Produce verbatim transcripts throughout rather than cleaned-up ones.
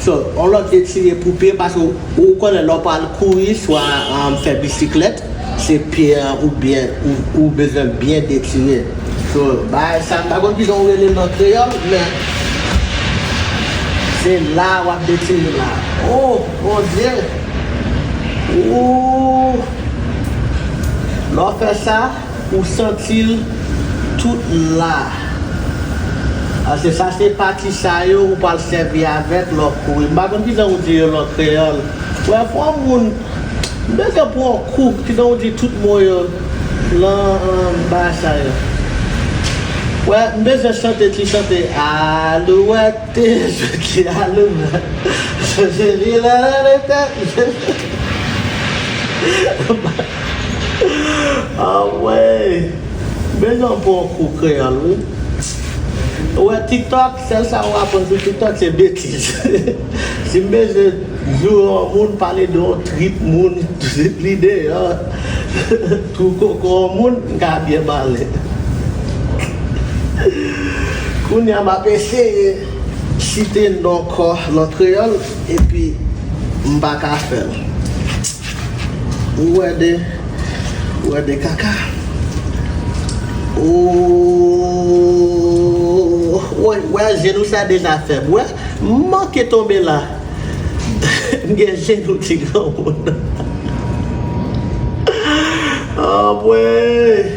So, yon lòt detire pou pye, paske ou, ou konnen lè w pral kouri, swa, um, fè bisiklèt, se pye an ou byen, ou, ou bezwen byen detire. So, bagay sa, m pa konn kijan w rele l nan kreyòl, men se la w ap detire la. Oh, Bondye! Ooh! Lè w fè sa, ou santi l tout la. Paske sa se pati sa yo ou pral sèvi avèk lè w kouri. M pa konn kijan ou di yo nan kreyòl. Wè, fò moun, m bezwen pran yon kou, kijan ou di tout mo yo nan, nan bagay sa yo. Wè, m bezwen chante ti chante Alouwèt. Te jodi a nou. Jodi la la de tèt. Anmwey. Bezwen pran kou kreyòl, wi. Ou wè TikTok, sèl sa ou aprann sou TikTok, se betiz. Si m bezwen joure yon moun, pale de yon trip moun, trip li deyò, twou koko yon moun, m ka byen pale. Kounye a m ap eseye site non kò nan kreyòl, epi m pa ka fè l. Ou wè de, ou wè de kaka. Oh, wè, wè, jenou sa deja fèb. Wè, m manke tonbe la. M gen jenou ti granmoun. Anmwey!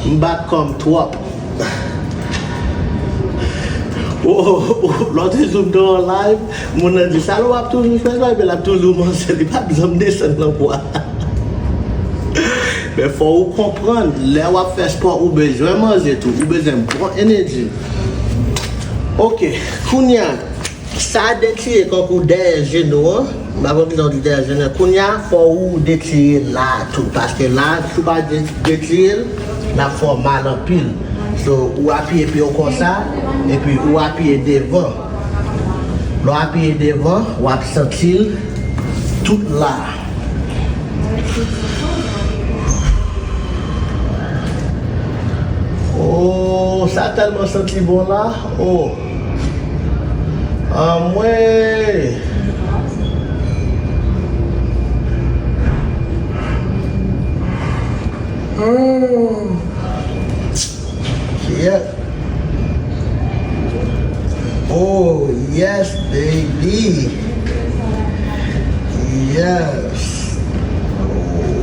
M bat kò m twòp. Oh, oh, oh, lòt jou m te yon live, moun nan di, "Sa lè w ap toujou fè sa?" Epi l ap toujou manje, li p ap janm desann nan pwa. Men fò ou konprann, lè w ap fè spò, ou bezwen manje tou, ou bezwen bon enèji. Oke, kounye a, sa detire kankou dèyè jenou an. M pa konn kijan w di dèyè jenou an. Kounye a, fò ou detire la a tou. Paske la a, si w pa de-, detire l, l ap fè w mal anpil. So, ou apiye pye w konsa, epi ou apiye devan. Lè w apiye devan, w ap santi l tout la a. Oh, sa tèlman santi bon la. Oh. Anmwey. Mm. Yeah. Oh, yes, baby. Yes. Oh.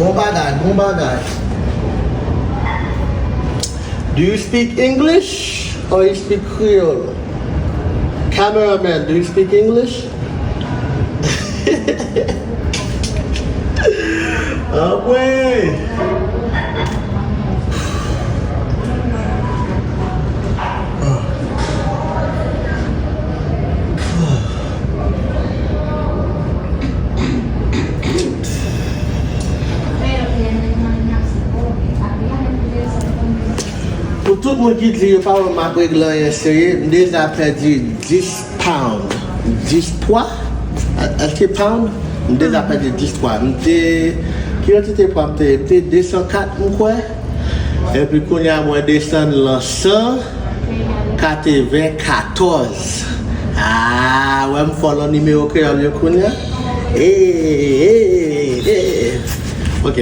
Bon bagay, bon bagay. Do you speak English or you speak Creole? Cameraman, do you speak English? Anmwey! Pou tout moun ki di yo pa wè m ap regle anyen serye, m deja pèdi dis pound. Dis pwa? Èske pound? M deja pèdi dis pwa. M te, ki kantite pwa m te ye? M te de san kat, m kwè. Epi kounye a, mwen desann lan san katrevenkatòz. Ah, wè m fò lan nimewo kreyòl yo kounye a. Hey, hey, hey, hey. Ok.